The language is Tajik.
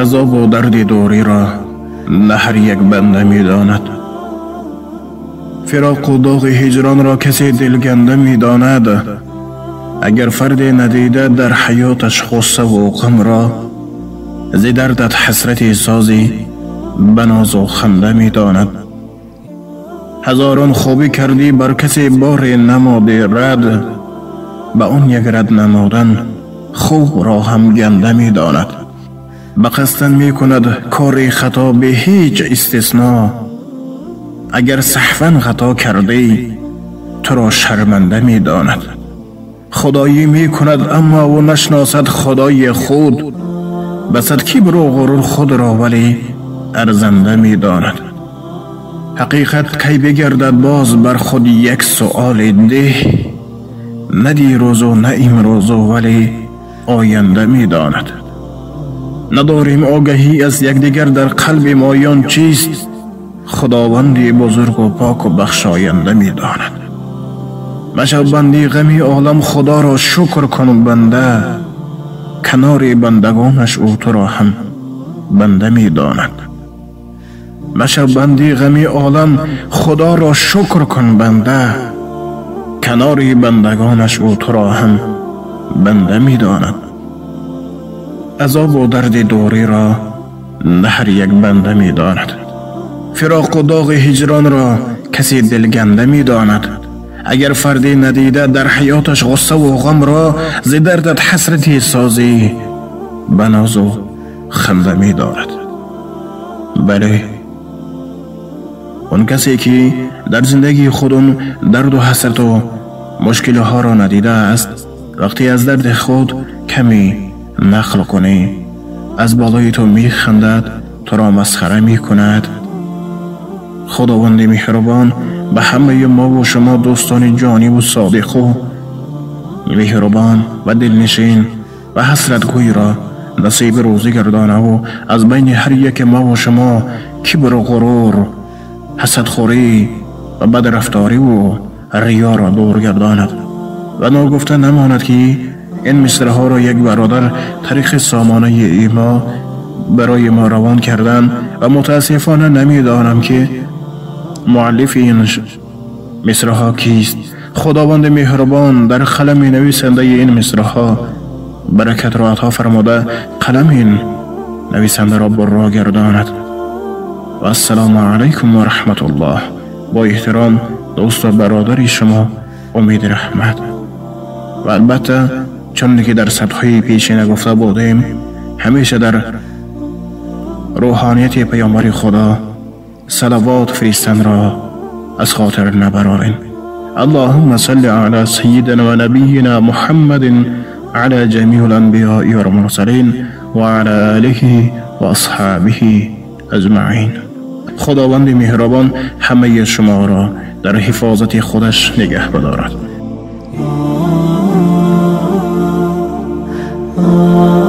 Азоб ва дарди дурӣ ро на ҳар як банда медонад. Фироқ ва доғи ҳиҷрон ро касе дилганда медонад. Агар фарде надида дар ҳаёташ ғусса ва ғам ро, зи дардат ҳасрате созӣ ба ноз ва ханда медонад. Ҳазорон хубӣ кардӣ бар касе боре намодӣ рад, ба он як рад намудан хуб ро ҳам ганда медонад. Ба қасдан мекунад кори хато бе ҳеҷ истисно, агар саҳван хато кардӣ туро шарманда медонад. Худоӣ мекунад аммо ӯ нашносад худои худ, басад кибру ғурур худро вале арзанда медонад. Ҳақиқат кай бигардад боз бар худ як суоли деҳ, на дирӯзу на имрӯзу вале оянда медонад. Надорем огаҳӣ аз якдигар дар қалби моён чист, худованди бузургу поку бахшоянда медонад. Машав банди ғами олам, худоро шукр кун банда, канори бандагонаш ӯ туро ҳам банда медонад. Машав банди ғами олам, худоро шукр кун банда, канори бандагонаш ӯ туро ҳам банда медонад. Азоб ва дарди дурӣ ро на ҳар як банда медонад. Фироқ ва доғи ҳиҷрон ро касе дилганда медонад. Агар фарде надида дар ҳаёташ ғусса ва ғам ро, зи дардат ҳасрате созӣ ба нозу ханда медонад. Бале, он касе ки дар зиндагии худ он дарду ҳасрату мушкилиҳоро надидааст, вақте аз дарди худ каме нақл кунӣ, аз болои ту механдад, туро масхара мекунад. Худованди меҳрубон ба ҳамаи мо ва шумо дӯстони ҷонибу содиқу меҳрубон ва дилнишин ва ҳасратгӯйро насиби рӯзӣ гардонаву аз байни ҳар яке мо ва шумо кибру ғурур, ҳасадхӯрӣ ва бадрафториву риёро дур гардонад. Ва ногуфта намонад ки ин мисраҳоро як бародар тариқи сомонаи имо барои мо равон кардан ва мутаассифона намедонам ки муаллифи ин мисраҳо кист. Худованди меҳрубон дар қалами нависандаи ин мисраҳо баракатро ато фармуда, қалами ин нависандаро бурро гардонад. Ва ассалому алайкум ва раҳматуллоҳ. Бо эҳтиром дӯсту бародари шумо Умеди Раҳмат. Ва албатта чуне ки дар сабтҳои пешина гуфта будем, ҳамеша дар рӯҳонияти паёмбари Худо салавот фиристанро аз хотир набарорем. Аллоҳумма салли ала саййидина ва набийина Муҳаммадин ала ҷамиил анбиёи вал мурсалин ва ала олиҳи ва асҳобиҳи аҷмаин. Худованди меҳрубон ҳамаи шуморо дар ҳифозати худаш нигаҳ бидорад. Oh.